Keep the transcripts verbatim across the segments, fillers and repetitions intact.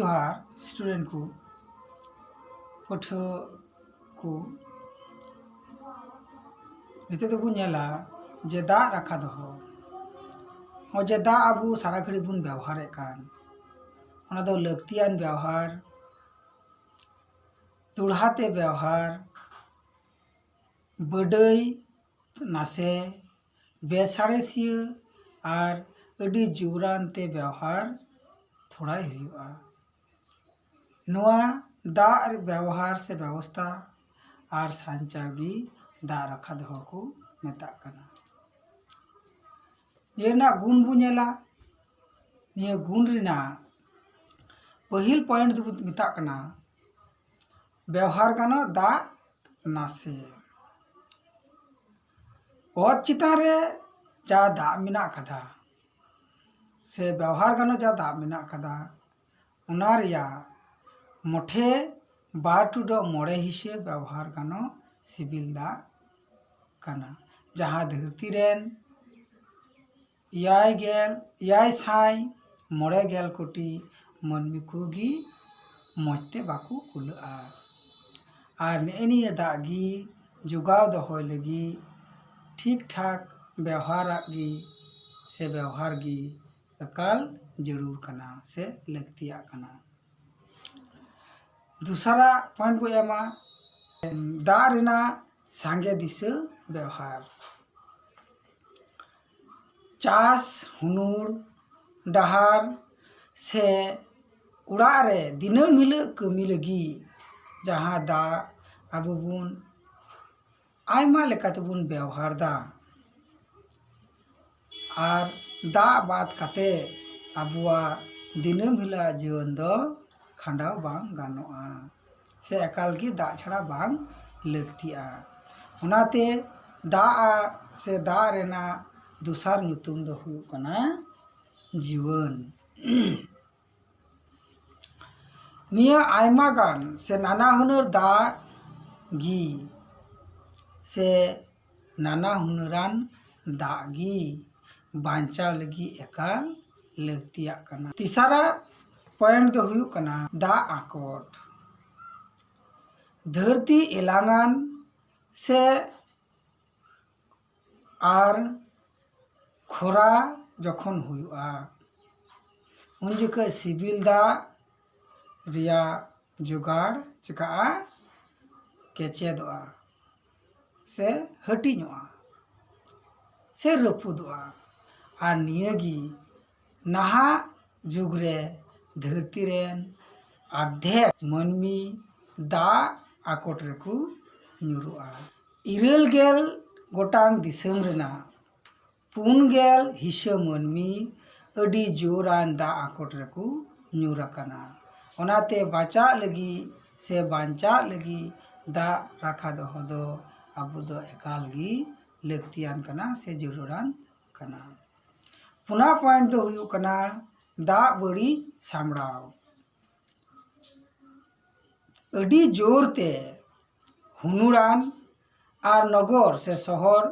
ᱡᱚᱦᱟᱨ student ᱠᱚ, ᱯᱟᱹᱴᱷᱩᱣᱟᱹ ᱠᱚ, ᱱᱤᱛᱚᱜ ᱫᱚᱵᱚᱱ ᱧᱮᱞᱟ ᱡᱮ ᱫᱟᱜ ᱨᱟᱠᱷᱟ ᱫᱚᱦᱚ᱾ ᱱᱚᱜᱼᱚᱭ ᱡᱮ ᱫᱟᱜ ᱟᱵᱚ ᱥᱟᱨᱟ ᱜᱷᱟᱹᱲᱤᱡ ᱵᱚᱱ ᱵᱮᱣᱦᱟᱨᱮᱫ ᱠᱟᱱ, ᱚᱱᱟ ᱫᱚ ᱞᱟᱹᱠᱛᱤᱭᱟᱱ ᱵᱮᱣᱦᱟᱨ, ᱫᱚᱲᱦᱟ ᱛᱮ ᱵᱮᱣᱦᱟᱨ, ᱵᱟᱹᱰᱟᱹᱭ ᱱᱟᱥᱮ, ᱵᱮᱥᱟᱬᱮᱥᱤᱭᱟᱹ ᱟᱨ ᱟᱹᱰᱤ ᱡᱳᱨᱟᱱ ᱛᱮ ᱵᱮᱣᱦᱟᱨ ᱛᱷᱚᱲᱟᱭ ᱦᱩᱭᱩᱜᱼᱟ᱾ ᱱᱚᱣᱟ ᱫᱟᱜ ᱵᱮᱣᱦᱟᱨ ᱥᱮ ᱵᱮᱵᱚᱥᱛᱷᱟ ᱟᱨ ᱥᱟᱧᱪᱟᱣ ᱜᱮ ᱫᱟᱜ ᱨᱟᱠᱷᱟ ᱫᱚᱦᱚ ᱠᱚ ᱢᱮᱛᱟᱜ ᱠᱟᱱᱟ᱾ ᱱᱤᱭᱟᱹ ᱨᱮᱱᱟᱜ ᱜᱩᱱ ᱵᱚᱱ ᱧᱮᱞᱟ᱾ ᱱᱤᱭᱟᱹ ᱜᱩᱱ ᱨᱮᱱᱟᱜ ᱯᱟᱹᱦᱤᱞ point ᱫᱚᱵᱚᱱ ᱢᱮᱛᱟᱜ ᱠᱟᱱᱟ ᱵᱮᱣᱦᱟᱨ ᱜᱟᱱᱚᱜ ᱫᱟᱜ ᱱᱟᱥᱮ᱾ ᱚᱛ ᱪᱮᱛᱟᱱ ᱨᱮ ᱡᱟ ᱫᱟᱜ ᱢᱮᱱᱟᱜ ᱟᱠᱟᱫᱟ ᱥᱮ ᱵᱮᱣᱦᱟᱨ ᱜᱟᱱᱚᱜ ᱡᱟ ᱫᱟᱜ ᱢᱮᱱᱟᱜ ᱟᱠᱟᱫᱟ, ᱚᱱᱟ ᱨᱮᱭᱟᱜ ᱢᱚᱴᱷᱮ ᱵᱟᱨ ᱴᱩᱰᱟᱹᱜ ᱢᱚᱬᱮ ᱦᱤᱥᱟᱹ ᱵᱮᱣᱦᱟᱨ ᱜᱟᱱᱚᱜ ᱥᱤᱵᱤᱞ ᱫᱟᱜ ᱠᱟᱱᱟ, ᱡᱟᱦᱟᱸ ᱫᱷᱟᱹᱨᱛᱤ ᱨᱮᱱ ᱮᱭᱟᱭ ᱜᱮᱞ, ᱮᱭᱟᱭ ᱥᱟᱭ ᱢᱚᱬᱮ ᱜᱮᱞ ᱠᱳᱴᱤ ᱢᱟᱹᱱᱢᱤ ᱠᱚᱜᱮ ᱢᱚᱡᱽ ᱛᱮ ᱵᱟᱠᱚ ᱠᱩᱞᱟᱹᱜᱼᱟ᱾ ᱟᱨ ᱱᱮᱜᱼᱮ ᱱᱤᱭᱟᱹ ᱫᱟᱜ ᱜᱮ ᱡᱚᱜᱟᱣ ᱫᱚᱦᱚᱭ ᱞᱟᱹᱜᱤᱫ ᱴᱷᱤᱠ ᱴᱷᱟᱠ ᱵᱮᱣᱦᱟᱨᱟᱜ ᱜᱮ ᱥᱮ ᱵᱮᱣᱦᱟᱨ ᱜᱮ ᱮᱠᱟᱞ ᱡᱟᱹᱨᱩᱲ ᱠᱟᱱᱟ ᱥᱮ ᱞᱟᱹᱠᱛᱤᱭᱟᱜ ᱠᱟᱱᱟ᱾ ᱫᱚᱥᱟᱨᱟᱜ point ᱵᱚ ᱮᱢᱟ, ᱫᱟᱜ ᱨᱮᱱᱟᱜ ᱥᱟᱸᱜᱮ ᱫᱤᱥᱟᱹ ᱵᱮᱣᱦᱟᱨ᱾ ᱪᱟᱥ, ᱦᱩᱱᱩᱨ, ᱰᱟᱦᱟᱨ ᱥᱮ ᱚᱲᱟᱜ ᱨᱮ ᱫᱤᱱᱟᱹᱢ ᱦᱤᱞᱳᱜ ᱠᱟᱹᱢᱤ ᱞᱟᱹᱜᱤᱫ ᱡᱟᱦᱟᱸ ᱫᱟᱜ ᱟᱵᱚ ᱵᱚᱱ ᱟᱭᱢᱟ ᱞᱮᱠᱟ ᱛᱮᱵᱚᱱ ᱵᱮᱣᱦᱟᱨ ᱫᱟ, ᱟᱨ ᱫᱟᱜ ᱵᱟᱫ ᱠᱟᱛᱮ ᱟᱵᱚᱣᱟᱜ ᱫᱤᱱᱟᱹᱢ ᱦᱤᱞᱳᱜ ᱡᱤᱭᱚᱱ ᱫᱚ ᱠᱷᱟᱸᱰᱟᱣ ᱵᱟᱝ ᱜᱟᱱᱚᱜᱼᱟ, ᱥᱮ ᱮᱠᱟᱞ ᱜᱮ ᱫᱟᱜ ᱪᱷᱟᱲᱟ ᱵᱟᱝ ᱞᱟᱹᱠᱛᱤᱜᱼᱟ᱾ ᱚᱱᱟᱛᱮ ᱫᱟᱜ ᱥᱮ ᱫᱟᱜ ᱨᱮᱱᱟᱜ ᱫᱚᱥᱟᱨ ᱧᱩᱛᱩᱢ ᱫᱚ ᱦᱩᱭᱩᱜ ᱠᱟᱱᱟ ᱡᱤᱭᱚᱱ᱾ ᱱᱤᱭᱟᱹ ᱟᱭᱢᱟ ᱜᱟᱱ ᱥᱮ ᱱᱟᱱᱟ ᱦᱩᱱᱟᱹᱨ ᱫᱟᱜ ᱜᱮ ᱥᱮ ᱱᱟᱱᱟ ᱦᱩᱱᱟᱹᱨᱟᱱ ᱫᱟᱜ ᱜᱮ ᱵᱟᱧᱪᱟᱣ ᱞᱟᱹᱜᱤᱫ ᱮᱠᱟᱞ ᱞᱟᱹᱠᱛᱤᱭᱟᱜ ᱠᱟᱱᱟ᱾ ᱛᱮᱥᱟᱨᱟᱜ ᱯᱚᱭᱮᱱᱴ ᱫᱚ ᱦᱩᱭᱩᱜ ᱠᱟᱱᱟ ᱫᱟᱜ ᱟᱠᱚᱴ᱾ ᱫᱷᱟᱹᱨᱛᱤ ᱮᱞᱟᱝᱟᱱ ᱥᱮ ᱟᱨ ᱠᱷᱚᱨᱟ ᱡᱚᱠᱷᱚᱱ ᱦᱩᱭᱩᱜᱼᱟ, ᱩᱱ ᱡᱚᱠᱷᱚᱱ ᱥᱤᱵᱤᱞ ᱫᱟᱜ ᱨᱮᱭᱟᱜ ᱡᱚᱜᱟᱲ ᱪᱤᱠᱟᱹᱜᱼᱟ? ᱠᱮᱪᱮᱫᱚᱜᱼᱟ ᱥᱮ ᱦᱟᱹᱴᱤᱧᱚᱜᱼᱟ ᱥᱮ ᱨᱟᱹᱯᱩᱫᱚᱜᱼᱟ᱾ ᱟᱨ ᱱᱤᱭᱟᱹᱜᱮ ᱱᱟᱦᱟᱜ ᱡᱩᱜᱽ ᱨᱮ ᱫᱷᱟᱹᱨᱛᱤ ᱨᱮᱱ ᱟᱨᱫᱷᱮᱠ ᱢᱟᱹᱱᱢᱤ ᱫᱟᱜ ᱟᱠᱚᱴ ᱨᱮᱠᱚ ᱧᱩᱨᱩᱜᱼᱟ᱾ ᱤᱨᱟᱹᱞ ᱜᱮᱞ ᱜᱚᱴᱟᱝ ᱫᱤᱥᱚᱢ ᱨᱮᱱᱟᱜ ᱯᱩᱱ ᱜᱮᱞ ᱦᱤᱥᱟᱹ ᱢᱟᱹᱱᱢᱤ ᱟᱹᱰᱤ ᱡᱳᱨᱟᱱ ᱫᱟᱜ ᱟᱠᱚᱴ ᱨᱮᱠᱚ ᱧᱩᱨ ᱟᱠᱟᱱᱟ᱾ ᱚᱱᱟᱛᱮ ᱵᱟᱧᱪᱟᱜ ᱞᱟᱹᱜᱤᱫ ᱥᱮ ᱵᱟᱧᱪᱟᱜ ᱞᱟᱹᱜᱤᱫ ᱫᱟᱜ ᱨᱟᱠᱷᱟ ᱫᱚᱦᱚ ᱫᱚ ᱟᱵᱚ ᱫᱚ ᱮᱠᱟᱞ ᱜᱮ ᱞᱟᱹᱠᱛᱤᱭᱟᱱ ᱠᱟᱱᱟ ᱥᱮ ᱡᱟᱹᱨᱩᱲᱟᱱ ᱠᱟᱱᱟ᱾ ᱯᱩᱱᱟ ᱯᱚᱭᱮᱱᱴ ᱫᱚ ᱦᱩᱭᱩᱜ ᱠᱟᱱᱟ ᱫᱟᱜ ᱵᱟᱹᱲᱤᱡ ᱥᱟᱢᱵᱲᱟᱣ᱾ ᱟᱹᱰᱤ ᱡᱳᱨ ᱛᱮ ᱦᱩᱱᱩᱲᱟᱱ ᱟᱨ ᱱᱚᱜᱚᱨ ᱥᱮ ᱥᱚᱦᱚᱨ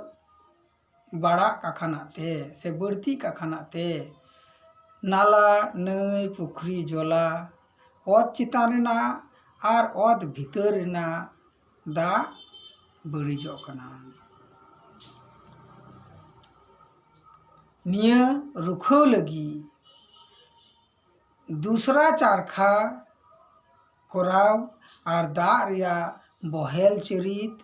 ᱵᱟᱲᱟᱜ ᱠᱟᱠᱷᱟᱱᱟᱜ ᱛᱮ ᱥᱮ ᱵᱟᱹᱲᱛᱤᱜ ᱠᱟᱠᱷᱟᱱᱟᱜ ᱛᱮ ᱱᱟᱞᱟ, ᱱᱟᱹᱭ, ᱯᱩᱠᱷᱨᱤ, ᱡᱚᱞᱟ, ᱚᱛ ᱪᱮᱛᱟᱱ ᱨᱮᱱᱟᱜ ᱟᱨ ᱚᱛ ᱵᱷᱤᱛᱟᱹᱨ ᱨᱮᱱᱟᱜ ᱫᱟᱜ ᱵᱟᱹᱲᱤᱡᱚᱜ ᱠᱟᱱᱟ᱾ ᱱᱤᱭᱟᱹ ᱨᱩᱠᱷᱟᱹᱣ ᱞᱟᱹᱜᱤᱫ ᱫᱩᱥᱨᱟ ᱪᱟᱨᱠᱷᱟ ᱠᱚᱨᱟᱣ ᱟᱨ ᱫᱟᱜ ᱨᱮᱭᱟᱜ ᱵᱚᱦᱮᱞ ᱪᱟᱹᱨᱤᱛ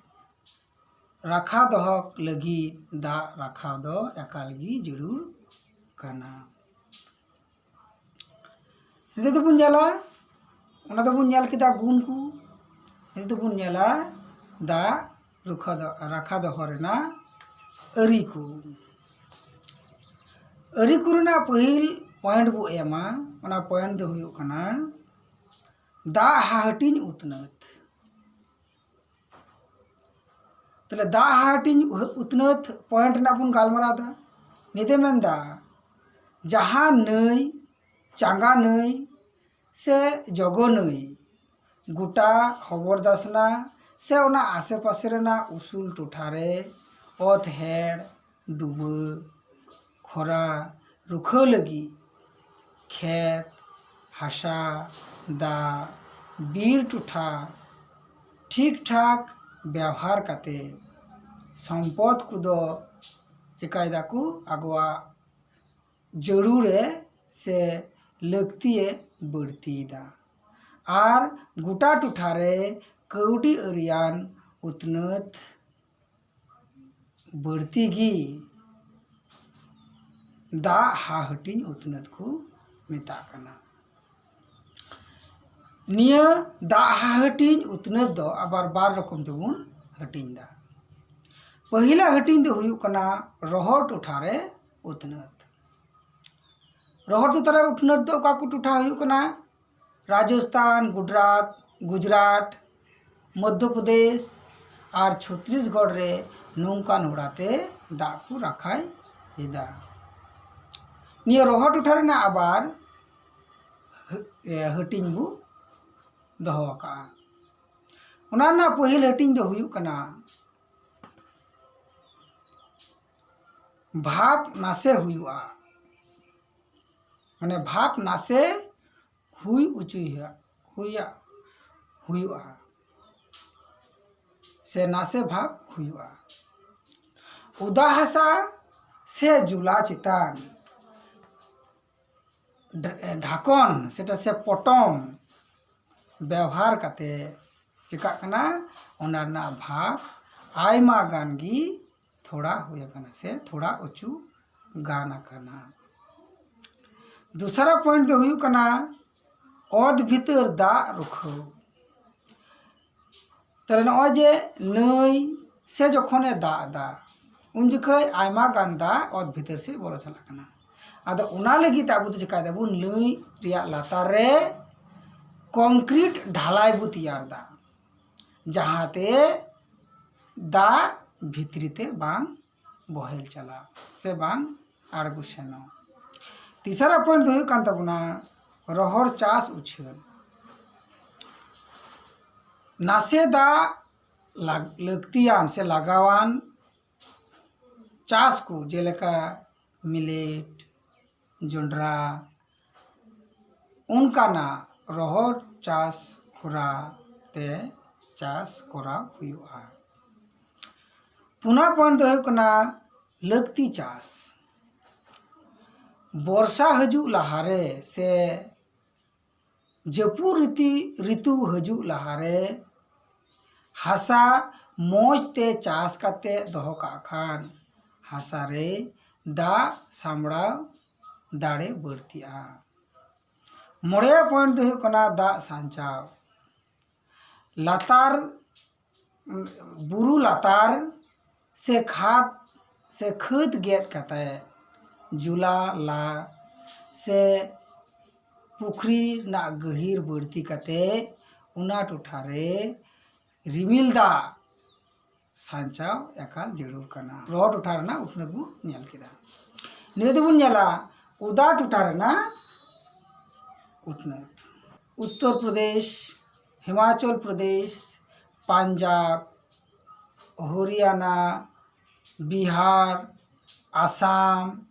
ᱨᱟᱠᱷᱟ ᱫᱚᱦᱚ ᱞᱟᱹᱜᱤᱫ ᱫᱟᱜ ᱨᱟᱠᱷᱟ ᱫᱚ ᱮᱠᱟᱞ ᱜᱮ ᱡᱟᱹᱨᱩᱲ ᱠᱟᱱᱟ᱾ ᱱᱤᱛᱚᱜ ᱫᱚᱵᱚᱱ ᱧᱮᱞᱟ, ᱚᱱᱟ ᱫᱚᱵᱚᱱ ᱧᱮᱞ ᱠᱮᱫᱟ ᱜᱩᱱ ᱠᱚ᱾ ᱱᱤᱛᱚᱜ ᱫᱚᱵᱚᱱ ᱧᱮᱞᱟ ᱫᱟᱜ ᱨᱩᱠᱷᱟ ᱫᱚ, ᱨᱟᱠᱷᱟ ᱫᱚᱦᱚ ᱨᱮᱱᱟᱜ ᱟᱹᱨᱤ ᱠᱚ᱾ ᱟᱹᱨᱤ ᱠᱚ ᱨᱮᱱᱟᱜ ᱯᱟᱹᱦᱤᱞ ᱯᱚᱭᱮᱱᱴ ᱵᱚ ᱮᱢᱟ, ᱚᱱᱟ ᱯᱚᱭᱮᱱᱴ ᱫᱚ ᱦᱩᱭᱩᱜ ᱠᱟᱱᱟ ᱫᱟᱜ ᱦᱟᱹᱴᱤᱧ ᱩᱛᱱᱟᱹᱛ᱾ ᱛᱟᱦᱞᱮ ᱫᱟᱜ ᱦᱟᱹᱴᱤᱧ ᱩᱛᱱᱟᱹᱛ ᱯᱚᱭᱮᱱᱴ ᱨᱮᱱᱟᱜ ᱵᱚᱱ ᱜᱟᱞᱢᱟᱨᱟᱣ ᱮᱫᱟ᱾ ᱱᱤᱛᱮ ᱢᱮᱱᱫᱟ ᱡᱟᱦᱟᱸ ᱱᱟᱹᱭ, ᱪᱟᱸᱜᱟ ᱱᱟᱹᱭ ᱥᱮ ᱡᱚᱜᱚ ᱱᱟᱹᱭ ᱜᱚᱴᱟ ᱦᱚᱵᱚᱨ ᱫᱟᱥᱱᱟ ᱥᱮ ᱚᱱᱟ ᱟᱥᱮ ᱯᱟᱥᱮ ᱨᱮᱱᱟᱜ ᱩᱥᱩᱞ ᱴᱚᱴᱷᱟ ᱨᱮ ᱚᱛ ᱦᱮᱲ, ᱰᱩᱵᱟᱹ, ᱠᱷᱚᱨᱟ ᱨᱩᱠᱷᱟᱹᱣ ᱞᱟᱹᱜᱤᱫ ᱠᱷᱮᱛ, ᱦᱟᱥᱟ, ᱫᱟᱜ, ᱵᱤᱨ ᱴᱚᱴᱷᱟ ᱴᱷᱤᱠ ᱴᱷᱟᱠ ᱵᱮᱣᱦᱟᱨ ᱠᱟᱛᱮ ᱥᱚᱢᱯᱚᱫ ᱠᱚᱫᱚ ᱪᱮᱠᱟᱭ ᱫᱟᱠᱚ, ᱟᱠᱚᱣᱟᱜ ᱡᱟᱹᱨᱩᱲᱮ ᱥᱮ ᱞᱟᱹᱠᱛᱤᱭᱮ ᱵᱟᱹᱲᱛᱤᱭᱮᱫᱟ᱾ ᱟᱨ ᱜᱚᱴᱟ ᱴᱚᱴᱷᱟ ᱨᱮ ᱠᱟᱹᱣᱰᱤ ᱟᱹᱨᱤᱭᱟᱱ ᱩᱛᱱᱟᱹᱛ ᱵᱟᱹᱲᱛᱤ ᱜᱮ ᱫᱟᱜ ᱦᱟᱦᱟᱹᱴᱤᱧ ᱩᱛᱱᱟᱹᱛ ᱠᱚ ᱢᱮᱛᱟᱜ ᱠᱟᱱᱟ᱾ ᱱᱤᱭᱟᱹ ᱫᱟᱜ ᱦᱟᱦᱟᱹᱴᱤᱧ ᱩᱛᱱᱟᱹᱛ ᱫᱚ ᱟᱵᱟᱨ ᱵᱟᱨ ᱨᱚᱠᱚᱢ ᱛᱮᱵᱚᱱ ᱦᱟᱹᱴᱤᱧ ᱫᱟ᱾ ᱯᱟᱹᱦᱤᱞᱟᱜ ᱦᱟᱹᱴᱤᱧ ᱫᱚ ᱦᱩᱭᱩᱜ ᱠᱟᱱᱟ ᱨᱚᱦᱚᱲ ᱴᱚᱴᱷᱟ ᱨᱮ ᱩᱛᱱᱟᱹᱛ᱾ ᱨᱚᱦᱚᱲ ᱴᱚᱴᱷᱟ ᱨᱮ ᱩᱛᱱᱟᱹᱛ ᱫᱚ ᱚᱠᱟ ᱠᱚ ᱴᱚᱴᱷᱟ ᱦᱩᱭᱩᱜ ᱠᱟᱱᱟ? ᱨᱟᱡᱚᱥᱛᱷᱟᱱ, ᱜᱩᱡᱽᱨᱟᱴ, ᱜᱩᱡᱽᱨᱟᱴ, ᱢᱚᱫᱽᱫᱷᱚ ᱯᱨᱚᱫᱮᱥ ᱟᱨ ᱪᱷᱚᱛᱨᱤᱥᱜᱚᱲ ᱨᱮ ᱱᱚᱝᱠᱟᱱ ᱦᱚᱨᱟᱛᱮ ᱫᱟᱜ ᱠᱚ ᱨᱟᱠᱷᱟᱭ ᱮᱫᱟ᱾ ᱱᱤᱭᱟᱹ ᱨᱚᱦᱚᱲ ᱴᱚᱴᱷᱟ ᱨᱮᱱᱟᱜ ᱟᱵᱟᱨ ᱦᱟᱹ-, ᱮ, ᱦᱟᱹᱴᱤᱧ ᱵᱚ ᱫᱚᱦᱚ ᱟᱠᱟᱫᱼᱟ᱾ ᱚᱱᱟ ᱨᱮᱱᱟᱜ ᱯᱟᱹᱦᱤᱞ ᱦᱟᱹᱴᱤᱧ ᱫᱚ ᱦᱩᱭᱩᱜ ᱠᱟᱱᱟ ᱵᱷᱟᱯ ᱱᱟᱥᱮ ᱦᱩᱭᱩᱜᱼᱟ, ᱢᱟᱱᱮ ᱵᱷᱟᱯ ᱱᱟᱥᱮ ᱦᱩᱭ ᱚᱪᱚᱭ ᱦᱩᱭᱩᱜᱼᱟ, ᱦᱩᱭᱩᱜᱼᱟ, ᱥᱮ ᱱᱟᱥᱮ ᱵᱷᱟᱯ ᱦᱩᱭᱩᱜᱼᱟ᱾ ᱚᱫᱟ ᱦᱟᱥᱟ ᱥᱮ ᱡᱩᱞᱟ ᱪᱮᱛᱟᱱ ᱰᱷᱟ-, ᱰᱷᱟᱠᱚᱱ ᱥᱮᱴᱟ ᱥᱮ ᱯᱚᱴᱚᱢ ᱵᱮᱣᱦᱟᱨ ᱠᱟᱛᱮ ᱪᱮᱠᱟᱜ ᱠᱟᱱᱟ, ᱚᱱᱟ ᱨᱮᱱᱟᱜ ᱵᱷᱟᱯ ᱟᱭᱢᱟ ᱜᱟᱱ ᱜᱮ ᱛᱷᱚᱲᱟ ᱦᱩᱭ ᱟᱠᱟᱱᱟ ᱥᱮ ᱛᱷᱚᱲᱟ ᱩᱪᱩ ᱜᱟᱱ ᱟᱠᱟᱱᱟ᱾ ᱫᱚᱥᱟᱨᱟ ᱯᱚᱭᱮᱱᱴ ᱫᱚ ᱦᱩᱭᱩᱜ ᱠᱟᱱᱟ ᱚᱛ ᱵᱷᱤᱛᱟᱹᱨ ᱫᱟᱜ ᱨᱩᱠᱷᱟᱹᱣ᱾ ᱛᱟᱦᱞᱮ ᱱᱚᱜᱼᱚᱭ ᱡᱮ ᱱᱟᱹᱭ ᱥᱮ ᱡᱚᱠᱷᱚᱱᱮ ᱫᱟᱜ ᱮᱫᱟ, ᱩᱱ ᱡᱚᱠᱷᱚᱱ ᱟᱭᱢᱟ ᱜᱟᱱ ᱫᱟᱜ ᱚᱛ ᱵᱷᱤᱛᱟᱹᱨ ᱥᱮᱫ ᱵᱚᱞᱚ ᱪᱟᱞᱟᱜ ᱠᱟᱱᱟ᱾ ᱟᱫᱚ ᱚᱱᱟ ᱞᱟᱹᱜᱤᱫ ᱛᱮ ᱟᱵᱚ ᱫᱚ ᱪᱮᱠᱟᱭ ᱫᱟᱵᱚᱱ? ᱱᱟᱹᱭ ᱨᱮᱭᱟᱜ ᱞᱟᱛᱟᱨ ᱨᱮ ᱠᱚᱝᱠᱨᱤᱴ ᱰᱷᱟᱞᱟᱭ ᱵᱚ ᱛᱮᱭᱟᱨ ᱮᱫᱟ, ᱡᱟᱦᱟᱸᱛᱮ ᱫᱟᱜ ᱵᱷᱤᱛᱨᱤ ᱛᱮ ᱵᱟᱝ ᱵᱚᱦᱮᱞ ᱪᱟᱞᱟᱜ ᱥᱮ ᱵᱟᱝ ᱟᱬᱜᱚ ᱥᱮᱱᱚᱜ᱾ ᱛᱮᱥᱟᱨᱟ ᱯᱚᱭᱮᱱᱴ ᱫᱚ ᱦᱩᱭᱩᱜ ᱠᱟᱱ ᱛᱟᱵᱚᱱᱟ ᱨᱚᱦᱚᱲ ᱪᱟᱥ ᱩᱪᱷᱟᱹᱱ᱾ ᱱᱟᱥᱮ ᱫᱟᱜ ᱞᱟᱜ-, ᱞᱟᱹᱠᱛᱤᱭᱟᱱ ᱥᱮ ᱞᱟᱜᱟᱣᱟᱱ ᱪᱟᱥ ᱠᱚ, ᱡᱮᱞᱮᱠᱟ ᱢᱤᱞᱮᱴ, ᱡᱚᱱᱰᱨᱟ, ᱚᱱᱠᱟᱱᱟᱜ ᱨᱚᱦᱚᱲ ᱪᱟᱥ ᱦᱚᱨᱟ ᱛᱮ ᱪᱟᱥ ᱠᱚᱨᱟᱣ ᱦᱩᱭᱩᱜᱼᱟ᱾ ᱯᱩᱱᱟ ᱯᱚᱭᱮᱱᱴ ᱫᱚ ᱦᱩᱭᱩᱜ ᱠᱟᱱᱟ ᱞᱟᱹᱠᱛᱤ ᱪᱟᱥ᱾ ᱵᱚᱨᱥᱟ ᱦᱤᱡᱩᱜ ᱞᱟᱦᱟᱨᱮ ᱥᱮ ᱡᱟᱹᱯᱩᱫ ᱨᱤᱛᱤ ᱨᱤᱛᱩ ᱦᱤᱡᱩᱜ ᱞᱟᱦᱟᱨᱮ ᱦᱟᱥᱟ ᱢᱚᱡᱽ ᱛᱮ ᱪᱟᱥ ᱠᱟᱛᱮ ᱫᱚᱦᱚ ᱠᱟᱜ ᱠᱷᱟᱱ ᱦᱟᱥᱟ ᱨᱮ ᱫᱟᱜ ᱥᱟᱢᱵᱲᱟᱣ ᱫᱟᱲᱮ ᱵᱟᱹᱲᱛᱤᱜᱼᱟ᱾ ᱢᱚᱬᱮᱭᱟᱜ ᱯᱚᱭᱮᱱᱴ ᱫᱚ ᱦᱩᱭᱩᱜ ᱠᱟᱱᱟ ᱫᱟᱜ ᱥᱟᱧᱪᱟᱣ᱾ ᱞᱟᱛᱟᱨ, ᱵᱩᱨᱩ ᱞᱟᱛᱟᱨ ᱥᱮ ᱠᱷᱟᱫᱽ ᱥᱮ ᱠᱷᱟᱹᱫᱽ ᱜᱮᱫ ᱠᱟᱛᱮ ᱡᱩᱞᱟ ᱞᱟ ᱥᱮ ᱯᱩᱠᱷᱨᱤ ᱨᱮᱱᱟᱜ ᱜᱟᱹᱦᱤᱨ ᱵᱟᱹᱲᱛᱤ ᱠᱟᱛᱮ ᱚᱱᱟ ᱴᱚᱴᱷᱟ ᱨᱮ ᱨᱤᱢᱤᱞ ᱫᱟᱜ ᱥᱟᱧᱪᱟᱣ ᱮᱠᱟᱞ ᱡᱟᱹᱨᱩᱲ ᱠᱟᱱᱟ᱾ ᱨᱚᱦᱚᱲ ᱴᱚᱴᱷᱟ ᱨᱮᱱᱟᱜ ᱩᱛᱱᱟᱹᱣ ᱵᱚᱱ ᱧᱮᱞ ᱠᱮᱫᱟ᱾ ᱱᱤᱭᱟᱹ ᱫᱚᱵᱚᱱ ᱧᱮᱞᱟ ᱚᱫᱟ ᱴᱚᱴᱷᱟ ᱨᱮᱱᱟᱜ ᱩᱛᱱᱟᱹᱣ᱾ ᱩᱛᱛᱚᱨ ᱯᱨᱚᱫᱮᱥ, ᱦᱤᱢᱟᱪᱚᱞ ᱯᱨᱚᱫᱮᱥ, ᱯᱟᱧᱡᱟᱵᱽ, ᱦᱚᱨᱤᱭᱟᱱᱟ, ᱵᱤᱦᱟᱨ, ᱟᱥᱟᱢ,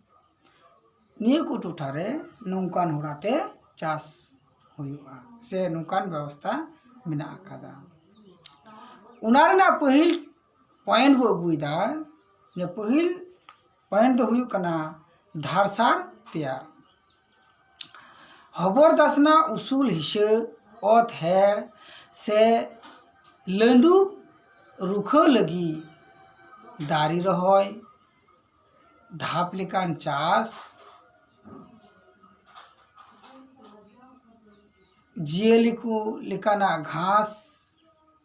ᱱᱤᱭᱟᱹ ᱠᱚ ᱴᱚᱴᱷᱟ ᱨᱮ ᱱᱚᱝᱠᱟᱱ ᱦᱚᱨᱟ ᱛᱮ ᱪᱟᱥ ᱦᱩᱭᱩᱜᱼᱟ ᱥᱮ ᱱᱚᱝᱠᱟᱱ ᱵᱮᱵᱚᱥᱛᱷᱟ ᱢᱮᱱᱟᱜ ᱟᱠᱟᱫᱟ᱾ ᱚᱱᱟ ᱨᱮᱱᱟᱜ ᱯᱟᱹᱦᱤᱞ ᱯᱚᱭᱮᱱᱴ ᱵᱚ ᱟᱹᱜᱩᱭᱮᱫᱟ, ᱡᱮ ᱯᱟᱹᱦᱤᱞ ᱯᱚᱭᱮᱱᱴ ᱫᱚ ᱦᱩᱭᱩᱜ ᱠᱟᱱᱟ ᱫᱷᱟᱲᱥᱟᱲ ᱛᱮᱭᱟᱨ᱾ ᱦᱚᱵᱚᱨ ᱫᱟᱥᱱᱟ ᱩᱥᱩᱞ ᱦᱤᱥᱟᱹ ᱚᱛ ᱦᱮᱲ ᱥᱮ ᱞᱟᱹᱸᱫᱩᱵ ᱨᱩᱠᱷᱟᱹᱣ ᱞᱟᱹᱜᱤᱫ ᱫᱟᱨᱮ ᱨᱚᱦᱚᱭ, ᱫᱷᱟᱯ ᱞᱮᱠᱟᱱ ᱪᱟᱥ, ᱡᱤᱭᱟᱹᱞᱤ ᱠᱚ ᱞᱮᱠᱟᱱᱟᱜ ᱜᱷᱟᱥ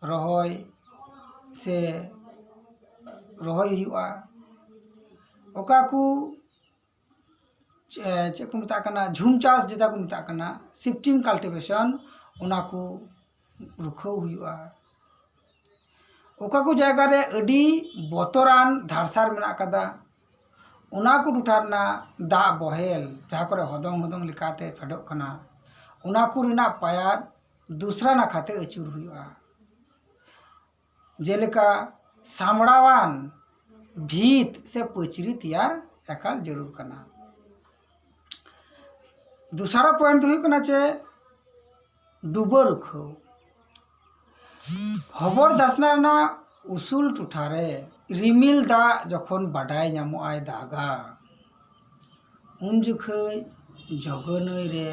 ᱨᱚᱦᱚᱭ ᱥᱮ ᱨᱚᱦᱚᱭ ᱦᱩᱭᱩᱜᱼᱟ᱾ ᱚᱠᱟ ᱠᱚ ᱪᱮ-, ᱪᱮᱫ ᱠᱚ ᱢᱮᱛᱟᱜ ᱠᱟᱱᱟ, ᱡᱷᱩᱢ ᱪᱟᱥ ᱡᱮᱴᱟ ᱠᱚ ᱢᱮᱛᱟᱜ ᱠᱟᱱᱟ, ᱥᱤᱯᱴᱤᱢ ᱠᱟᱞᱴᱤᱵᱷᱮᱥᱚᱱ, ᱚᱱᱟ ᱠᱚ ᱨᱩᱠᱷᱟᱹᱣ ᱦᱩᱭᱩᱜᱼᱟ᱾ ᱚᱠᱟ ᱠᱚ ᱡᱟᱭᱜᱟ ᱨᱮ ᱟᱹᱰᱤ ᱵᱚᱛᱚᱨᱟᱱ ᱫᱷᱟᱲᱥᱟᱲ ᱢᱮᱱᱟᱜ ᱟᱠᱟᱫᱟ, ᱚᱱᱟ ᱠᱚ ᱴᱚᱴᱷᱟ ᱨᱮᱱᱟᱜ ᱫᱟᱜ ᱵᱚᱦᱮᱞ, ᱡᱟᱦᱟᱸ ᱠᱚᱨᱮ ᱦᱚᱫᱚᱝ ᱦᱚᱫᱚᱝ ᱞᱮᱠᱟᱛᱮ ᱯᱷᱮᱰᱚᱜ ᱠᱟᱱᱟ, ᱚᱱᱟ ᱠᱚ ᱨᱮᱱᱟᱜ ᱯᱟᱭᱟᱨ ᱫᱩᱥᱨᱟ ᱱᱟᱠᱷᱟᱛᱮ ᱟᱹᱪᱩᱨ ᱦᱩᱭᱩᱜᱼᱟ᱾ ᱡᱮᱞᱮᱠᱟ ᱥᱟᱢᱲᱟᱣᱟᱱ ᱵᱷᱤᱛ ᱥᱮ ᱯᱟᱹᱪᱨᱤ ᱛᱮᱭᱟᱨ ᱮᱠᱟᱞ ᱡᱟᱹᱨᱩᱲ ᱠᱟᱱᱟ᱾ ᱫᱚᱥᱟᱨᱟᱜ ᱯᱚᱭᱮᱱᱴ ᱫᱚ ᱦᱩᱭᱩᱜ ᱠᱟᱱᱟ ᱪᱮ ᱰᱩᱵᱟᱹ ᱨᱩᱠᱷᱟᱹᱣ᱾ ᱦᱚᱵᱚᱨ ᱫᱷᱟᱥᱱᱟ ᱨᱮᱱᱟᱜ ᱩᱥᱩᱞ ᱴᱚᱴᱷᱟ ᱨᱮ ᱨᱤᱢᱤᱞ ᱫᱟᱜ ᱡᱚᱠᱷᱚᱱ ᱵᱟᱰᱟᱭ ᱧᱟᱢᱚᱜ ᱟᱭ ᱫᱟᱜᱟ, ᱩᱱ ᱡᱚᱠᱷᱟᱹᱡ ᱡᱚᱜᱚ ᱱᱟᱹᱭ ᱨᱮ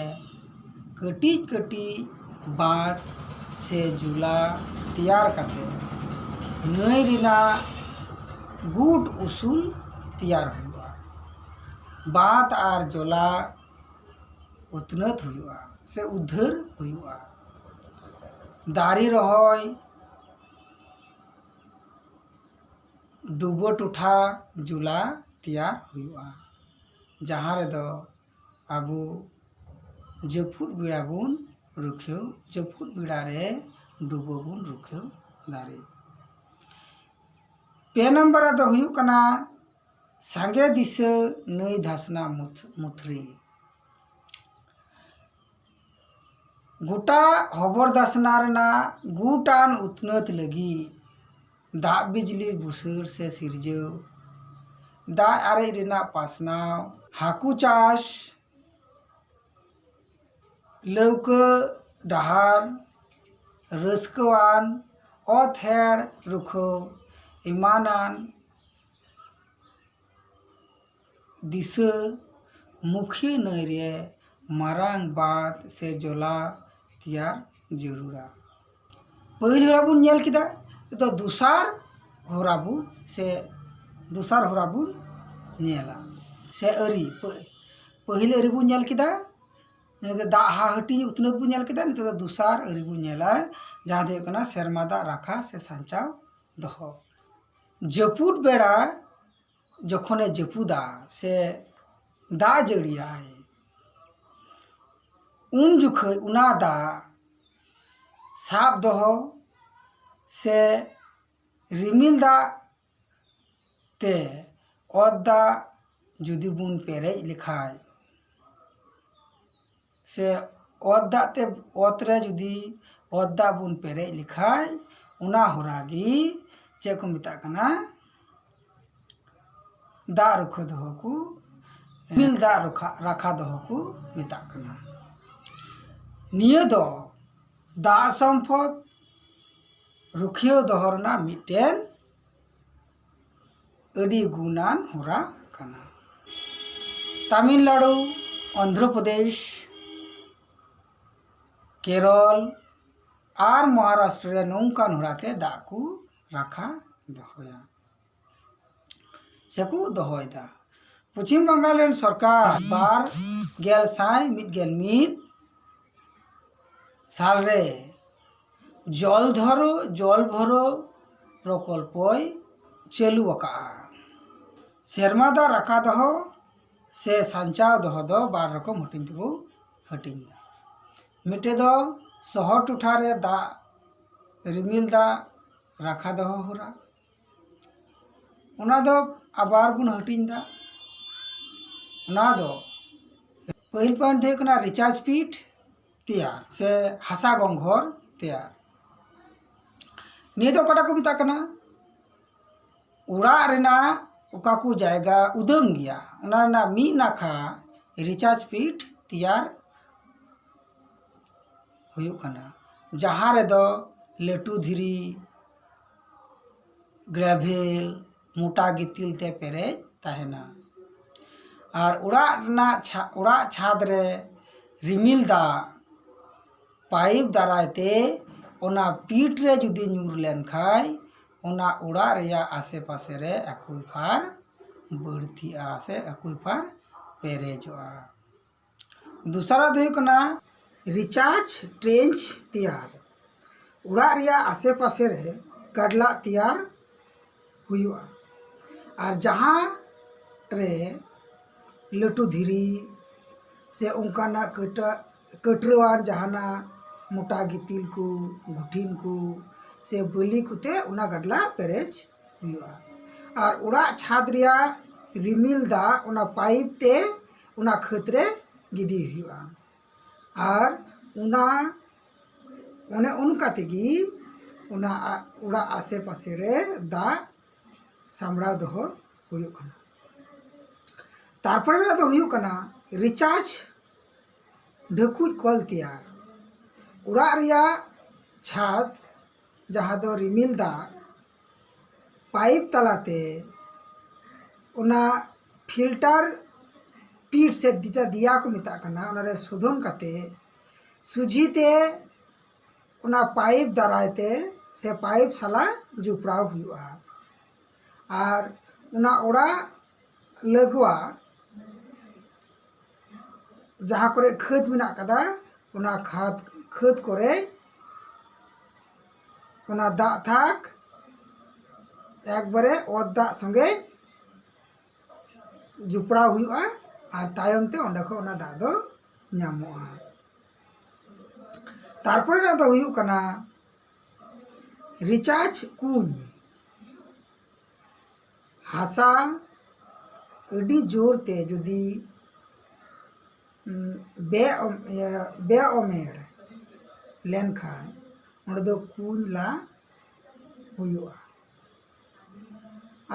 ᱠᱟᱹᱴᱤᱡ ᱠᱟᱹᱴᱤᱡ ᱵᱟᱸᱫᱽ ᱥᱮ ᱡᱩᱞᱟ ᱛᱮᱭᱟᱨ ᱠᱟᱛᱮ ᱱᱟᱹᱭ ᱨᱮᱱᱟᱜ ᱜᱩᱴ ᱩᱥᱩᱞ ᱛᱮᱭᱟᱨ ᱦᱩᱭᱩᱜᱼᱟ᱾ ᱵᱟᱸᱫᱽ ᱟᱨ ᱡᱚᱞᱟ ᱩᱛᱱᱟᱹᱛ ᱦᱩᱭᱩᱜᱼᱟ ᱥᱮ ᱩᱫᱷᱟᱹᱨ ᱦᱩᱭᱩᱜᱼᱟ᱾ ᱫᱟᱨᱮ ᱨᱚᱦᱚᱭ, ᱰᱩᱵᱟᱹ ᱴᱚᱴᱷᱟ ᱡᱩᱞᱟ ᱛᱮᱭᱟᱨ ᱦᱩᱭᱩᱜᱼᱟ, ᱡᱟᱦᱟᱸ ᱨᱮᱫᱚ ᱟᱵᱚ ᱡᱟᱹᱯᱩᱫ ᱵᱮᱲᱟ ᱵᱚᱱ ᱨᱩᱠᱷᱤᱭᱟᱹᱣ, ᱡᱟᱹᱯᱩᱫ ᱵᱮᱲᱟ ᱨᱮ ᱰᱩᱵᱟᱹ ᱵᱚᱱ ᱨᱩᱠᱷᱤᱭᱟᱹᱣ ᱫᱟᱲᱮᱭᱟᱜᱼᱟ᱾ ᱯᱮ ᱱᱟᱢᱵᱟᱨ ᱨᱮᱫᱚ ᱦᱩᱭᱩᱜ ᱠᱟᱱᱟ ᱥᱟᱸᱜᱮ ᱫᱤᱥᱟᱹ ᱱᱟᱹᱭ ᱫᱷᱟᱥᱱᱟ ᱢᱩᱛ-, ᱢᱩᱛᱷᱨᱤ᱾ ᱜᱚᱴᱟ ᱦᱚᱵᱚᱨ ᱫᱷᱟᱥᱱᱟ ᱨᱮᱱᱟᱜ ᱜᱩᱴᱟᱱ ᱩᱛᱱᱟᱹᱛ ᱞᱟᱹᱜᱤᱫ ᱫᱟᱜ ᱵᱤᱡᱽᱞᱤ ᱵᱩᱥᱟᱹᱲ ᱥᱮ ᱥᱤᱨᱡᱟᱹᱣ, ᱫᱟᱜ ᱟᱨᱮᱡ ᱨᱮᱱᱟᱜ ᱯᱟᱥᱱᱟᱣ, ᱦᱟᱹᱠᱩ ᱪᱟᱥ, ᱞᱟᱹᱣᱠᱟᱹ ᱰᱟᱦᱟᱨ, ᱨᱟᱹᱥᱠᱟᱹᱣᱟᱱ ᱚᱛ ᱦᱮᱲ ᱨᱩᱠᱷᱟᱹᱣ ᱮᱢᱟᱱᱟᱱ ᱫᱤᱥᱟᱹ ᱢᱩᱠᱷᱤᱭᱟᱹ ᱱᱟᱹᱭ ᱨᱮ ᱢᱟᱨᱟᱝ ᱵᱟᱸᱫᱽ ᱥᱮ ᱡᱚᱞᱟ ᱛᱮᱭᱟᱨ ᱡᱟᱹᱨᱩᱲᱟ᱾ ᱯᱟᱹᱦᱤᱞ ᱦᱚᱨᱟ ᱵᱚᱱ ᱧᱮᱞ ᱠᱮᱫᱟ, ᱱᱤᱛᱚᱜ ᱫᱚᱥᱟᱨ ᱦᱚᱨᱟ ᱵᱚᱱ ᱥᱮ ᱫᱚᱥᱟᱨ ᱦᱚᱨᱟ ᱵᱚᱱ ᱧᱮᱞᱟ ᱥᱮ ᱟᱹᱨᱤ᱾ ᱯᱟᱹ-, ᱯᱟᱹᱦᱤᱞ ᱟᱹᱨᱤ ᱵᱚᱱ ᱧᱮᱞ ᱠᱮᱫᱟ, ᱱᱤᱛᱚᱜ ᱫᱟᱜ ᱦᱟᱦᱟᱹᱴᱤᱧ ᱩᱛᱱᱟᱹᱛ ᱵᱚᱱ ᱧᱮᱞ ᱠᱮᱫᱟ, ᱱᱤᱛᱚᱜ ᱫᱚ ᱫᱚᱥᱟᱨ ᱟᱹᱨᱤ ᱵᱚᱱ ᱧᱮᱞᱟ, ᱡᱟᱦᱟᱸ ᱫᱚ ᱦᱩᱭᱩᱜ ᱠᱟᱱᱟ ᱥᱮᱨᱢᱟ ᱫᱟᱜ ᱨᱟᱠᱷᱟ ᱥᱮ ᱥᱟᱧᱪᱟᱣ ᱫᱚᱦᱚ᱾ ᱡᱟᱹᱯᱩᱫ ᱵᱮᱲᱟ ᱡᱚᱠᱷᱚᱱᱮ ᱡᱟᱹᱯᱩᱫᱟ ᱥᱮ ᱫᱟᱜ ᱡᱟᱹᱲᱤᱭᱟᱭ, ᱩᱱ ᱡᱚᱠᱷᱚᱡ ᱚᱱᱟ ᱫᱟᱜ ᱥᱟᱵ ᱫᱚᱦᱚ ᱥᱮ ᱨᱤᱢᱤᱞ ᱫᱟᱜ ᱛᱮ ᱚᱛ ᱫᱟᱜ ᱡᱩᱫᱤ ᱵᱚᱱ ᱯᱮᱨᱮᱡ ᱞᱮᱠᱷᱟᱡ, ᱥᱮ ᱚᱛ ᱫᱟᱜ ᱛᱮ, ᱚᱛ ᱨᱮ ᱡᱩᱫᱤ ᱚᱛ ᱫᱟᱜ ᱵᱚᱱ ᱯᱮᱨᱮᱡ ᱞᱮᱠᱷᱟᱡ, ᱚᱱᱟ ᱦᱚᱨᱟ ᱜᱮ ᱪᱮᱫ ᱠᱚ ᱢᱮᱛᱟᱜ ᱠᱟᱱᱟ? ᱫᱟᱜ ᱨᱩᱠᱷᱟᱹ ᱫᱚᱦᱚ ᱠᱚ ᱨᱤᱢᱤᱞ ᱫᱟᱜ ᱨᱚᱠᱷᱟ ᱨᱟᱠᱷᱟ ᱫᱚᱦᱚ ᱠᱚ ᱢᱮᱛᱟᱜ ᱠᱟᱱᱟ᱾ ᱱᱤᱭᱟᱹ ᱫᱚ ᱫᱟᱜ ᱥᱚᱢᱯᱚᱫ ᱨᱩᱠᱷᱤᱭᱟᱹ ᱫᱚᱦᱚ ᱨᱮᱱᱟᱜ ᱢᱤᱫᱴᱮᱱ ᱟᱹᱰᱤ ᱜᱩᱱᱟᱱ ᱦᱚᱨᱟ ᱠᱟᱱᱟ᱾ ᱛᱟᱢᱤᱞᱱᱟᱲᱩ, ᱚᱱᱫᱷᱨᱚ ᱯᱨᱚᱫᱮᱥ, ᱠᱮᱨᱚᱞ ᱟᱨ ᱢᱚᱦᱟᱨᱟᱥᱴᱨᱚ ᱨᱮ ᱱᱚᱝᱠᱟᱱ ᱦᱚᱨᱟᱛᱮ ᱫᱟᱜ ᱠᱚ ᱨᱟᱠᱷᱟ ᱫᱚᱦᱚᱭᱟ ᱥᱮᱠᱚ ᱫᱚᱦᱚᱭᱮᱫᱟ᱾ ᱯᱚᱪᱷᱤᱢ ᱵᱟᱝᱜᱟᱞ ᱨᱮᱱ ᱥᱚᱨᱠᱟᱨ ᱵᱟᱨ ᱜᱮᱞ ᱥᱟᱭ ᱢᱤᱫ ᱜᱮᱞ ᱢᱤᱫ ᱥᱟᱞ ᱨᱮ ᱡᱚᱞ ᱫᱷᱚᱨᱚ ᱡᱚᱞ ᱵᱷᱚᱨᱚ ᱯᱨᱚᱠᱚᱞᱯᱚᱭ ᱪᱟᱹᱞᱩ ᱟᱠᱟᱫᱼᱟ᱾ ᱥᱮᱨᱢᱟ ᱫᱟᱜ ᱨᱟᱠᱷᱟ ᱫᱚᱦᱚ ᱥᱮ ᱥᱟᱧᱪᱟᱣ ᱫᱚᱦᱚ ᱫᱚ ᱵᱟᱨ ᱨᱚᱠᱚᱢ ᱦᱟᱹᱴᱤᱧ ᱛᱮᱠᱚ ᱦᱟᱹᱴᱤᱧ ᱮᱫᱟ᱾ ᱢᱤᱫᱴᱮᱡ ᱫᱚ ᱥᱚᱦᱚᱨ ᱴᱚᱴᱷᱟ ᱨᱮ ᱫᱟᱜ, ᱨᱤᱢᱤᱞ ᱫᱟᱜ ᱨᱟᱠᱷᱟ ᱫᱚᱦᱚ ᱦᱚᱨᱟ, ᱚᱱᱟ ᱫᱚ ᱟᱵᱟᱨ ᱵᱚᱱ ᱦᱟᱹᱴᱤᱧ ᱮᱫᱟ᱾ ᱚᱱᱟ ᱫᱚ ᱯᱟᱹᱦᱤᱞ ᱯᱚᱭᱮᱱᱴ ᱫᱚ ᱦᱩᱭᱩᱜ ᱠᱟᱱᱟ ᱨᱤᱪᱟᱨᱡᱽ ᱯᱤᱴ ᱛᱮᱭᱟᱨ ᱥᱮ ᱦᱟᱥᱟ ᱜᱚᱝᱜᱷᱚᱨ ᱛᱮᱭᱟᱨ᱾ ᱱᱤᱭᱟᱹ ᱫᱚ ᱚᱠᱟᱴᱟᱜ ᱠᱚ ᱢᱮᱛᱟᱜ ᱠᱟᱱᱟ? ᱚᱲᱟᱜ ᱨᱮᱱᱟᱜ ᱚᱠᱟ ᱠᱚ ᱡᱟᱭᱜᱟ ᱩᱫᱟᱹᱢ ᱜᱮᱭᱟ, ᱚᱱᱟ ᱨᱮᱱᱟᱜ ᱢᱤᱫ ᱱᱟᱠᱷᱟ ᱨᱤᱪᱟᱨᱡᱽ ᱯᱤᱴ ᱛᱮᱭᱟᱨ ᱦᱩᱭᱩᱜ ᱠᱟᱱᱟ, ᱡᱟᱦᱟᱸ ᱨᱮᱫᱚ ᱞᱟᱹᱴᱩ ᱫᱷᱤᱨᱤ, ᱜᱨᱮᱵᱷᱮᱞ, ᱢᱚᱴᱟ ᱜᱤᱛᱤᱞ ᱛᱮ ᱯᱮᱨᱮᱡ ᱛᱟᱦᱮᱱᱟ᱾ ᱟᱨ ᱚᱲᱟᱜ ᱨᱮᱱᱟᱜ ᱪᱷᱟ-, ᱚᱲᱟᱜ ᱪᱷᱟᱫᱽ ᱨᱮ ᱨᱤᱢᱤᱞ ᱫᱟᱜ ᱯᱟᱭᱤᱯ ᱫᱟᱨᱟᱭ ᱛᱮ ᱚᱱᱟ ᱯᱤᱴ ᱨᱮ ᱡᱩᱫᱤ ᱧᱩᱨ ᱞᱮᱱ ᱠᱷᱟᱡ, ᱚᱱᱟ ᱚᱲᱟᱜ ᱨᱮᱭᱟᱜ ᱟᱥᱮ ᱯᱟᱥᱮ ᱨᱮ ᱟᱠᱩᱭᱯᱷᱟᱨ ᱵᱟᱹᱲᱛᱤᱜᱼᱟ ᱥᱮ ᱟᱠᱩᱭᱯᱷᱟᱨ ᱯᱮᱨᱮᱡᱚᱜᱼᱟ᱾ ᱫᱚᱥᱟᱨᱟᱜ ᱫᱚ ᱦᱩᱭᱩᱜ ᱠᱟᱱᱟ ᱨᱤᱪᱟᱨᱡᱽ ᱴᱨᱮᱧᱪ ᱛᱮᱭᱟᱨ᱾ ᱚᱲᱟᱜ ᱨᱮᱭᱟᱜ ᱟᱥᱮ ᱯᱟᱥᱮ ᱨᱮ ᱜᱟᱰᱞᱟᱜ ᱛᱮᱭᱟᱨ ᱦᱩᱭᱩᱜᱼᱟ᱾ ᱟᱨ ᱡᱟᱦᱟᱸ ᱨᱮ ᱞᱟᱹᱴᱩ ᱫᱷᱤᱨᱤ ᱥᱮ ᱚᱱᱠᱟᱱᱟᱜ ᱠᱟᱹᱴᱟᱹ-, ᱠᱟᱹᱴᱨᱟᱹᱣᱟᱱ ᱡᱟᱦᱟᱱᱟᱜ ᱢᱚᱴᱟ ᱜᱤᱛᱤᱞ ᱠᱚ, ᱜᱩᱴᱷᱤᱱ ᱠᱚ ᱥᱮ ᱵᱟᱹᱞᱤ ᱠᱚᱛᱮ ᱚᱱᱟ ᱜᱟᱰᱞᱟ ᱯᱮᱨᱮᱡ ᱦᱩᱭᱩᱜᱼᱟ᱾ ᱟᱨ ᱚᱲᱟᱜ ᱪᱷᱟᱫᱽ ᱨᱮᱭᱟᱜ ᱨᱤᱢᱤᱞ ᱫᱟᱜ ᱚᱱᱟ ᱯᱟᱭᱤᱯ ᱛᱮ ᱚᱱᱟ ᱠᱷᱟᱹᱛ ᱨᱮ ᱜᱤᱰᱤ ᱦᱩᱭᱩᱜᱼᱟ᱾ ᱟᱨ ᱚᱱᱟ, ᱚᱱᱮ ᱚᱱᱠᱟ ᱛᱮᱜᱮ ᱚᱱᱟ ᱟ-, ᱚᱲᱟᱜ ᱟᱥᱮ ᱯᱟᱥᱮ ᱨᱮ ᱫᱟᱜ ᱥᱟᱢᱵᱲᱟᱣ ᱫᱚᱦᱚ ᱦᱩᱭᱩᱜ ᱠᱟᱱᱟ᱾ ᱛᱟᱨᱯᱚᱨᱮ ᱨᱮᱱᱟᱜ ᱫᱚ ᱦᱩᱭᱩᱜ ᱠᱟᱱᱟ ᱨᱤᱪᱟᱨᱡᱽ ᱰᱷᱟᱹᱠᱩᱡ ᱠᱚᱞ ᱛᱮᱭᱟᱨ᱾ ᱚᱲᱟᱜ ᱨᱮᱭᱟᱜ ᱪᱷᱟᱫᱽ, ᱡᱟᱦᱟᱸ ᱫᱚ ᱨᱤᱢᱤᱞ ᱫᱟᱜ, ᱯᱟᱭᱤᱯ ᱛᱟᱞᱟᱛᱮ ᱚᱱᱟ ᱯᱷᱤᱞᱴᱟᱨ ᱯᱤᱴ ᱥᱮ ᱫᱤᱴᱟ ᱫᱤᱭᱟ ᱠᱚ ᱢᱮᱛᱟᱜ ᱠᱟᱱᱟ, ᱚᱱᱟᱨᱮ ᱥᱳᱫᱷᱚᱱ ᱠᱟᱛᱮ ᱥᱩᱡᱷᱤ ᱛᱮ ᱚᱱᱟ ᱯᱟᱭᱤᱯ ᱫᱟᱨᱟᱭ ᱛᱮ ᱥᱮ ᱯᱟᱭᱤᱯ ᱥᱟᱞᱟ ᱡᱚᱯᱲᱟᱣ ᱦᱩᱭᱩᱜᱼᱟ᱾ ᱟᱨ ᱚᱱᱟ ᱚᱲᱟᱜ ᱞᱟᱹᱜᱩᱣᱟ ᱡᱟᱦᱟᱸ ᱠᱚᱨᱮ ᱠᱷᱟᱹᱫᱽ ᱢᱮᱱᱟᱜ ᱠᱟᱫᱟ, ᱚᱱᱟ ᱠᱷᱟᱫᱽ ᱠᱷᱟᱹᱫᱽ ᱠᱚᱨᱮ ᱚᱱᱟ ᱫᱟᱜ ᱛᱷᱟᱠ ᱮᱠᱵᱟᱨᱮ ᱚᱛ ᱫᱟᱜ ᱥᱚᱸᱜᱮ ᱡᱚᱯᱲᱟᱣ ᱦᱩᱭᱩᱜᱼᱟ᱾ ᱟᱨ ᱛᱟᱭᱚᱢ ᱛᱮ ᱚᱸᱰᱮ ᱠᱷᱚᱱ ᱚᱱᱟ ᱫᱟᱜ ᱫᱚ ᱧᱟᱢᱚᱜᱼᱟ᱾ ᱛᱟᱨᱯᱚᱨᱮ ᱨᱮᱱᱟᱜ ᱫᱚ ᱦᱩᱭᱩᱜ ᱠᱟᱱᱟ ᱨᱤᱪᱟᱨᱡᱽ ᱠᱩᱧ᱾ ᱦᱟᱥᱟ ᱟᱹᱰᱤ ᱡᱳᱨ ᱛᱮ ᱡᱩᱫᱤ, ᱩᱢ, ᱵᱮ-, ᱤᱭᱟᱹ, ᱵᱮᱼᱚᱢᱮᱲ ᱞᱮᱱᱠᱷᱟᱱ ᱚᱸᱰᱮ ᱫᱚ ᱠᱩᱧ ᱞᱟ ᱦᱩᱭᱩᱜᱼᱟ᱾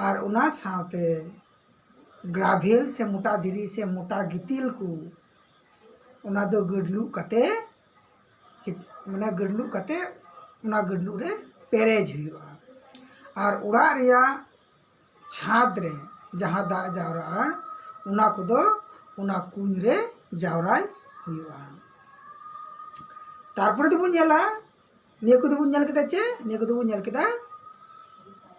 ᱟᱨ ᱚᱱᱟ ᱥᱟᱶᱛᱮ ᱜᱨᱟᱵᱷᱮᱞ ᱥᱮ ᱢᱚᱴᱟ ᱫᱷᱤᱨᱤ ᱥᱮ ᱢᱚᱴᱟ ᱜᱤᱛᱤᱞ ᱠᱚ, ᱚᱱᱟ ᱫᱚ ᱜᱟᱹᱰᱞᱩᱜ ᱠᱟᱛᱮ, ᱪᱮᱫ, ᱢᱟᱱᱮ ᱜᱟᱹᱰᱞᱩᱜ ᱠᱟᱛᱮ ᱚᱱᱟ ᱜᱟᱹᱰᱞᱩᱜ ᱨᱮ ᱯᱮᱨᱮᱡ ᱦᱩᱭᱩᱜᱼᱟ᱾ ᱟᱨ ᱚᱲᱟᱜ ᱨᱮᱭᱟᱜ ᱪᱷᱟᱫᱽ ᱨᱮ ᱡᱟᱦᱟᱸ ᱫᱟᱜ ᱡᱟᱣᱨᱟᱜᱼᱟ, ᱚᱱᱟ ᱠᱚᱫᱚ ᱚᱱᱟ ᱠᱩᱧ ᱨᱮ ᱡᱟᱣᱨᱟᱭ ᱦᱩᱭᱩᱜᱼᱟ᱾ ᱛᱟᱨᱯᱚᱨᱮ ᱫᱚᱵᱚᱱ ᱧᱮᱞᱟ, ᱱᱤᱭᱟᱹ ᱠᱚᱫᱚ ᱵᱚᱱ ᱧᱮᱞ ᱠᱮᱫᱟ ᱪᱮ? ᱱᱤᱭᱟᱹ ᱠᱚᱫᱚ ᱵᱚᱱ ᱧᱮᱞ ᱠᱮᱫᱟ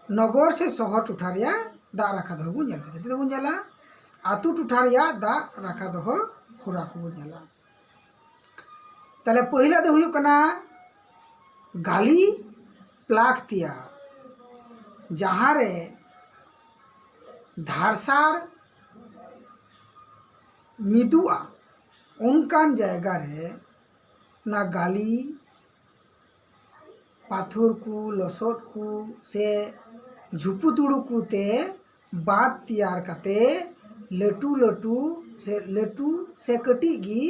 ᱱᱚᱜᱚᱨ ᱥᱮ ᱥᱚᱦᱚᱨ ᱴᱚᱴᱷᱟ ᱨᱮᱭᱟᱜ ᱫᱟᱜ ᱨᱟᱠᱷᱟ ᱫᱚᱦᱚ ᱵᱚᱱ ᱧᱮᱞ ᱠᱮᱫᱟ᱾ ᱱᱤᱛᱚᱜ ᱫᱚᱵᱚᱱ ᱧᱮᱞᱟ ᱟᱹᱛᱩ ᱴᱚᱴᱷᱟ ᱨᱮᱭᱟᱜ ᱫᱟᱜ ᱨᱟᱠᱷᱟ ᱫᱚᱦᱚ ᱦᱚᱨᱟ ᱠᱚᱵᱚᱱ ᱧᱮᱞᱟ᱾ ᱛᱟᱦᱞᱮ ᱯᱟᱹᱦᱤᱞᱟᱜ ᱫᱚ ᱦᱩᱭᱩᱜ ᱠᱟᱱᱟ ᱜᱟᱞᱤ ᱯᱞᱟᱠ ᱛᱮᱭᱟᱨ, ᱡᱟᱦᱟᱸ ᱨᱮ ᱫᱷᱟᱲᱥᱟᱲ ᱢᱤᱫᱩᱜᱼᱟ, ᱚᱱᱠᱟᱱ ᱡᱟᱭᱜᱟ ᱨᱮ ᱚᱱᱟ ᱜᱟᱞᱤ, ᱯᱟᱛᱷᱚᱨ ᱠᱚ, ᱞᱚᱥᱚᱫ ᱠᱚ ᱥᱮ ᱡᱷᱩᱯᱩᱛᱩᱲᱩ ᱠᱚᱛᱮ ᱵᱟᱸᱫᱽ ᱛᱮᱭᱟᱨ ᱠᱟᱛᱮ ᱞᱟᱹᱴᱩ ᱞᱟᱹᱴᱩ ᱥᱮ ᱞᱟᱹᱴᱩ ᱥᱮ ᱠᱟᱹᱴᱤᱡ ᱜᱮ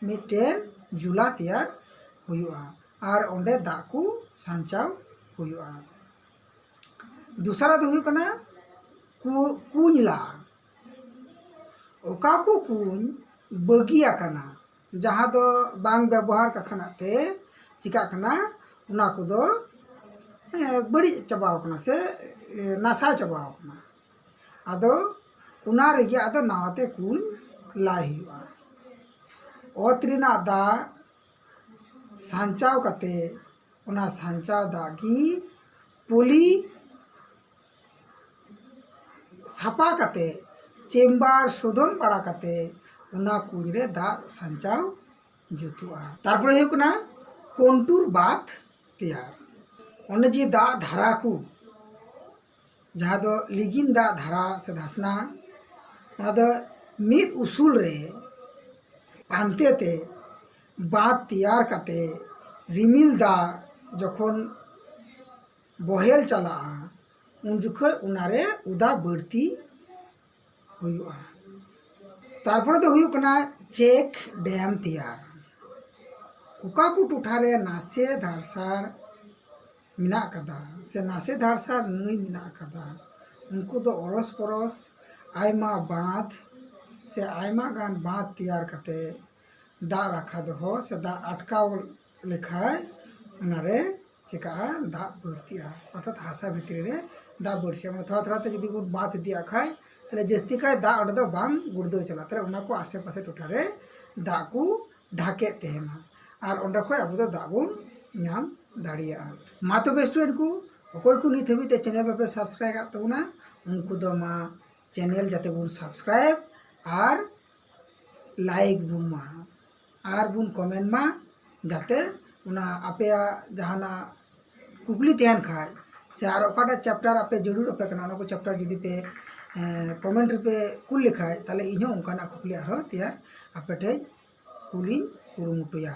ᱢᱤᱫᱴᱮᱱ ᱡᱩᱞᱟ ᱛᱮᱭᱟᱨ ᱦᱩᱭᱩᱜᱼᱟ ᱟᱨ ᱚᱸᱰᱮ ᱫᱟᱜ ᱠᱚ ᱥᱟᱧᱪᱟᱣ ᱦᱩᱭᱩᱜᱼᱟ᱾ ᱫᱚᱥᱟᱨᱟᱜ ᱫᱚ ᱦᱩᱭᱩᱜ ᱠᱟᱱᱟ ᱠᱩ-, ᱠᱩᱧ ᱞᱟ᱾ ᱚᱠᱟ ᱠᱚ ᱠᱩᱧ ᱵᱟᱹᱜᱤ ᱟᱠᱟᱱᱟ, ᱡᱟᱦᱟᱸ ᱫᱚ ᱵᱟᱝ ᱵᱮᱵᱚᱦᱟᱨ ᱠᱟᱠᱷᱟᱱᱟᱜ ᱛᱮ ᱪᱤᱠᱟᱜ ᱠᱟᱱᱟ, ᱚᱱᱟ ᱠᱚᱫᱚ ᱵᱟᱹᱲᱤᱡ ᱪᱟᱵᱟᱣ ᱠᱟᱱᱟ ᱥᱮ ᱱᱟᱥᱟᱣ ᱪᱟᱵᱟᱣ ᱠᱟᱱᱟ᱾ ᱟᱫᱚ ᱚᱱᱟ ᱨᱮᱜᱮ ᱟᱫᱚ ᱱᱟᱣᱟᱛᱮ ᱠᱩᱧ ᱞᱟᱭ ᱦᱩᱭᱩᱜᱼᱟ᱾ ᱚᱛ ᱨᱮᱱᱟᱜ ᱫᱟᱜ ᱥᱟᱧᱪᱟᱣ ᱠᱟᱛᱮ, ᱚᱱᱟ ᱥᱟᱧᱪᱟᱣ ᱫᱟᱜ ᱜᱮ ᱯᱚᱞᱤ ᱥᱟᱯᱷᱟ ᱠᱟᱛᱮ, ᱪᱮᱢᱵᱟᱨ ᱥᱳᱫᱷᱚᱱ ᱵᱟᱲᱟ ᱠᱟᱛᱮ, ᱚᱱᱟ ᱠᱩᱧ ᱨᱮ ᱫᱟᱜ ᱥᱟᱧᱪᱟᱣ ᱡᱩᱛᱩᱜᱼᱟ᱾ ᱛᱟᱨᱯᱚᱨᱮ ᱦᱩᱭᱩᱜ ᱠᱟᱱᱟ ᱠᱚᱱᱴᱩᱨ ᱵᱟᱸᱫᱷ ᱛᱮᱭᱟᱨ᱾ ᱚᱱᱮ ᱡᱮ ᱫᱟᱜ ᱫᱷᱟᱨᱟ ᱠᱚ, ᱡᱟᱦᱟᱸ ᱫᱚ ᱞᱤᱜᱤᱱ ᱫᱟᱜ ᱫᱷᱟᱨᱟ ᱥᱮ ᱫᱷᱟᱥᱱᱟ, ᱚᱱᱟ ᱫᱚ ᱢᱤᱫ ᱩᱥᱩᱞ ᱨᱮ ᱯᱟᱱᱛᱮ ᱛᱮ ᱵᱟᱸᱫᱷ ᱛᱮᱭᱟᱨ ᱠᱟᱛᱮ, ᱨᱤᱢᱤᱞ ᱫᱟᱜ ᱡᱚᱠᱷᱚᱱ ᱵᱚᱦᱮᱞ ᱪᱟᱞᱟᱜᱼᱟ, ᱩᱱ ᱡᱚᱠᱷᱚᱱ ᱚᱱᱟᱨᱮ ᱚᱫᱟ ᱵᱟᱹᱲᱛᱤ ᱦᱩᱭᱩᱜᱼᱟ᱾ ᱛᱟᱨᱯᱚᱨᱮ ᱫᱚ ᱦᱩᱭᱩᱜ ᱠᱟᱱᱟ ᱪᱮᱠ ᱰᱮᱢ ᱛᱮᱭᱟᱨ᱾ ᱚᱠᱟ ᱠᱚ ᱴᱚᱴᱷᱟ ᱨᱮ ᱱᱟᱥᱮ ᱫᱷᱟᱨᱥᱟᱲ ᱢᱮᱱᱟᱜ ᱠᱟᱫᱟ ᱥᱮ ᱱᱟᱥᱮ ᱫᱷᱟᱨᱥᱟᱲ ᱱᱟᱹᱭ ᱢᱮᱱᱟᱜ ᱠᱟᱫᱟ, ᱩᱱᱠᱩ ᱫᱚ ᱚᱨᱚᱥ ᱯᱚᱨᱚᱥ ᱟᱭᱢᱟ ᱵᱟᱸᱫᱷ ᱥᱮ ᱟᱭᱢᱟ ᱜᱟᱱ ᱵᱟᱸᱫᱷ ᱛᱮᱭᱟᱨ ᱠᱟᱛᱮ ᱫᱟᱜ ᱨᱟᱠᱷᱟ ᱫᱚᱦᱚ ᱥᱮ ᱫᱟᱜ ᱟᱴᱠᱟᱣ ᱞᱮᱠᱷᱟᱡ ᱚᱱᱟᱨᱮ ᱪᱤᱠᱟᱹᱜᱼᱟ, ᱫᱟᱜ ᱵᱟᱹᱲᱛᱤᱜᱼᱟ, ᱚᱨᱛᱷᱟᱛ ᱦᱟᱥᱟ ᱵᱷᱤᱛᱨᱤ ᱨᱮ ᱫᱟᱜ ᱵᱟᱹᱲᱛᱤᱜᱼᱟ᱾ ᱢᱟᱱᱮ ᱛᱷᱚᱲᱟ ᱛᱷᱚᱲᱟ ᱛᱮ ᱡᱩᱫᱤ ᱵᱚᱱ ᱵᱟᱸᱫᱷ ᱤᱫᱤᱭᱟᱜ ᱠᱷᱟᱡ, ᱛᱟᱦᱞᱮ ᱡᱟᱹᱥᱛᱤ ᱠᱟᱭ ᱫᱟᱜ ᱚᱸᱰᱮ ᱫᱚ ᱵᱟᱝ ᱜᱩᱲᱫᱟᱹᱣ ᱪᱟᱞᱟᱜᱼᱟ, ᱛᱟᱦᱞᱮ ᱚᱱᱟ ᱠᱚ ᱟᱥᱮ ᱯᱟᱥᱮ ᱴᱚᱴᱷᱟ ᱨᱮ ᱫᱟᱜ ᱠᱚ ᱰᱷᱟᱠᱮᱫ ᱛᱟᱦᱮᱱᱟ ᱟᱨ ᱚᱸᱰᱮ ᱠᱷᱚᱡ ᱟᱵᱚ ᱫᱚ ᱫᱟᱜ ᱵᱚᱱ ᱧᱟᱢ ᱫᱟᱲᱮᱭᱟᱜᱼᱟ᱾ ᱢᱟ ᱛᱚᱵᱮ student ᱠᱚ, ᱚᱠᱚᱭ ᱠᱚ ᱱᱤᱛ ᱦᱟᱹᱵᱤᱡ ᱛᱮ channel ᱵᱟᱯᱮ subscribe ᱟᱠᱟᱫ ᱛᱟᱵᱚᱱᱟ, ᱩᱱᱠᱩ ᱫᱚ ᱢᱟ channel ᱡᱟᱛᱮ ᱵᱚᱱ subscribe ᱟᱨ like ᱵᱚᱱ ᱢᱟ ᱟᱨ ᱵᱚᱱ comment ᱢᱟ, ᱡᱟᱛᱮ ᱚᱱᱟ ᱟᱯᱮᱭᱟᱜ ᱡᱟᱦᱟᱱᱟᱜ ᱠᱩᱠᱞᱤ ᱛᱟᱦᱮᱱ ᱠᱷᱟᱡ ᱥᱮ ᱟᱨ ᱚᱠᱟᱴᱟᱜ chapter ᱟᱯᱮ ᱡᱟᱹᱨᱩᱲ ᱟᱯᱮ ᱠᱟᱱᱟ, ᱚᱱᱟ ᱠᱚ chapter ᱡᱩᱫᱤ ᱯᱮ comment ᱨᱮᱯᱮ ᱠᱩᱞ ᱞᱮᱠᱷᱟᱡ, ᱛᱟᱦᱞᱮ ᱤᱧᱦᱚᱸ ᱚᱱᱠᱟᱱᱟᱜ ᱠᱩᱠᱞᱤ ᱟᱨᱦᱚᱸ ᱛᱮᱭᱟᱨ ᱟᱯᱮ ᱴᱷᱮᱡ ᱠᱩᱞᱤᱧ ᱠᱩᱨᱩᱢᱩᱴᱩᱭᱟ᱾